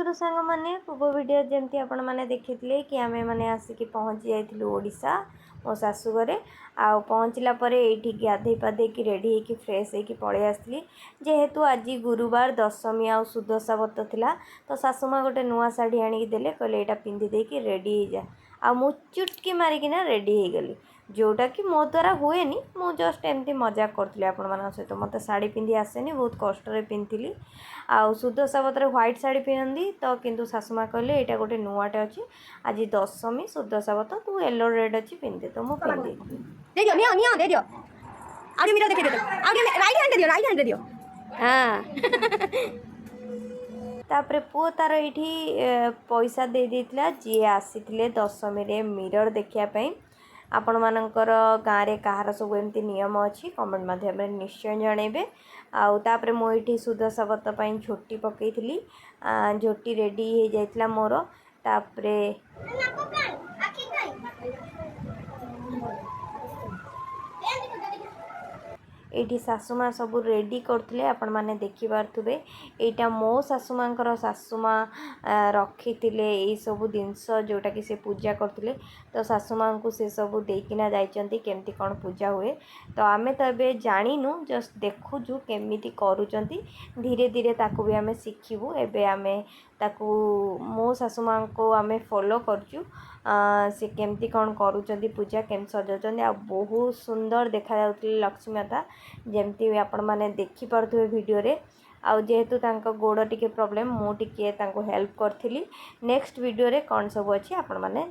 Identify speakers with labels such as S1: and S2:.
S1: Hello ସାଙ୍ଗମାନେ, ପୂର୍ବ video ଯେମିତି ଆପଣମାନେ ଦେଖିଥିଲେ କି ଆମେମାନେ ଆସିକି ପହଞ୍ଚି ଯାଇଥିଲୁ ଓଡ଼ିଶା ମୋ ଶାଶୁଘରେ। ଆଉ ପହଞ୍ଚିଲା ପରେ ଏଇଠି ଗାଧେଇ ପାଧେଇକି ରେଡ଼ି ହେଇକି ଫ୍ରେଶ୍ ହେଇକି ପଳେଇ ଆସିଥିଲି। ଯେହେତୁ ଆଜି ଗୁରୁବାର, ଦଶମୀ ଆଉ ସୁଦଶା ବ୍ରତ ଥିଲା, ତ ଶାଶୁମା ଗୋଟେ ନୂଆ ଶାଢ଼ୀ ଆଣିକି ଦେଲେ। କହିଲେ, "ଏଇଟା ପିନ୍ଧି ଦେଇକି ରେଡ଼ି ହେଇଯା।" ଆଉ ମୁଁ ଚୁଟକି ମାରିକିନା ରେଡ଼ି ହେଇଗଲି, ଯେଉଁଟାକି ମୋ ଦ୍ୱାରା ହୁଏନି। ମୁଁ ଜଷ୍ଟ ଏମିତି ମଜାକ କରୁଥିଲି ଆପଣମାନଙ୍କ ସହିତ। ମୋତେ ଶାଢ଼ୀ ପିନ୍ଧି ଆସେନି, ବହୁତ କଷ୍ଟରେ ପିନ୍ଧିଥିଲି। ଆଉ ସୁଦଶା ବ୍ରତରେ ହ୍ୱାଇଟ୍ ଶାଢ଼ୀ ପିନ୍ଧନ୍ତି ତ, କିନ୍ତୁ ଶାଶୁମା କହିଲେ, "ଏଇଟା ଗୋଟେ ନୂଆଟେ ଅଛି, ଆଜି ଦଶମୀ, ସୁଦଶା ବ୍ରତ, ତୁ ୟେଲୋ ରେଡ଼୍ ଅଛି, ପିନ୍ଧେ।" ତ ମୁଁ ପିନ୍ଧିଦେଇଥିଲି।
S2: ଦେଇଦିଅ, ନିଅ ନିଅ, ଦେଇଦିଅ। ଆଉ ଟିକେ ମିରର ଦେଖେଇ ଦିଅ, ଆଉ ଟିକେ ରାଇଟ୍ ହ୍ୟାଣ୍ଡ ଦିଅ, ରାଇଟ୍ ହ୍ୟାଣ୍ଡ ଦିଅ। ହଁ।
S1: ତାପରେ ପୁଅ ତାର ଏଇଠି ପଇସା ଦେଇ ଦେଇଥିଲା ଯିଏ ଆସିଥିଲେ ଦଶମୀରେ ମିରର ଦେଖିବା ପାଇଁ। ଆପଣମାନଙ୍କର ଗାଁରେ କାହାର ସବୁ ଏମିତି ନିୟମ ଅଛି, କମେଣ୍ଟ ମାଧ୍ୟମରେ ନିଶ୍ଚୟ ଜଣେଇବେ। ଆଉ ତାପରେ ମୁଁ ଏଇଠି ସୁଦଶା ବ୍ରତ ପାଇଁ ଝୋଟି ପକେଇଥିଲି। ଝୋଟି ରେଡ଼ି ହେଇଯାଇଥିଲା ମୋର। ତାପରେ
S3: ନାକ କାଇଁ, ଆଖି କାଇଁ? ଏମିତି କରିଦେ ଟିକେ।
S1: ଏଇଠି ଶାଶୁମା ସବୁ ରେଡ଼ି କରୁଥିଲେ, ଆପଣମାନେ ଦେଖିପାରୁଥିବେ। ଏଇଟା ମୋ ଶାଶୁମାଙ୍କର ଶାଶୁମା ରଖିଥିଲେ ଏଇସବୁ ଜିନିଷ, ଯେଉଁଟାକି ସେ ପୂଜା କରୁଥିଲେ। ତ ଶାଶୁମାଙ୍କୁ ସେସବୁ ଦେଇକିନା ଯାଇଛନ୍ତି, କେମିତି କ'ଣ ପୂଜା ହୁଏ। ତ ଆମେ ତ ଏବେ ଜାଣିନୁ, ଜଷ୍ଟ ଦେଖୁଛୁ କେମିତି କରୁଛନ୍ତି। ଧୀରେ ଧୀରେ ତାକୁ ବି ଆମେ ଶିଖିବୁ। ଏବେ ଆମେ ତାକୁ ମୋ ଶାଶୁମାଙ୍କୁ ଆମେ ଫଲୋ କରୁଛୁ, ସେ କେମିତି କ'ଣ କରୁଛନ୍ତି, ପୂଜା କେମିତି ସଜାଉଛନ୍ତି। ଆଉ ବହୁତ ସୁନ୍ଦର ଦେଖାଯାଉଥିଲେ ଲକ୍ଷ୍ମୀ ମାତା, ଯେମିତି ଆପଣମାନେ ଦେଖିପାରୁଥିବେ ଭିଡ଼ିଓରେ। ଆଉ ଯେହେତୁ ତାଙ୍କ ଗୋଡ଼ ଟିକେ ପ୍ରୋବ୍ଲେମ୍, ମୁଁ ଟିକେ ତାଙ୍କୁ ହେଲ୍ପ କରିଥିଲି। ନେକ୍ସଟ ଭିଡ଼ିଓରେ କ'ଣ ସବୁ ଅଛି ଆପଣମାନେ